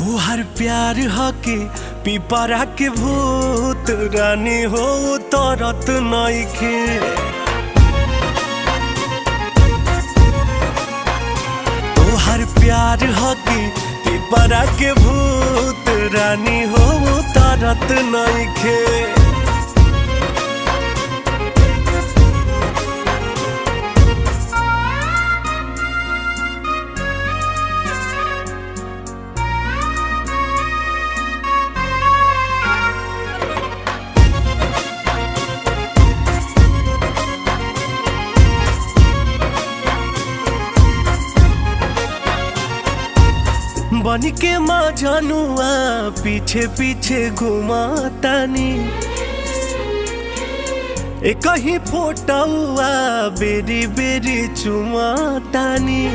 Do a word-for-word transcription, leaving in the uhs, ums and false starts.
तोहार प्यार हके पिपरा के भूत, रानी हो उतरत नइखे। तोहार प्यार हके पिपरा के भूत, रानी हो उतरत नइखे। बन के मजनुआ पीछे पीछे घुमातानी, एक ही फोटोआ बेरी बेरी चुमातानी।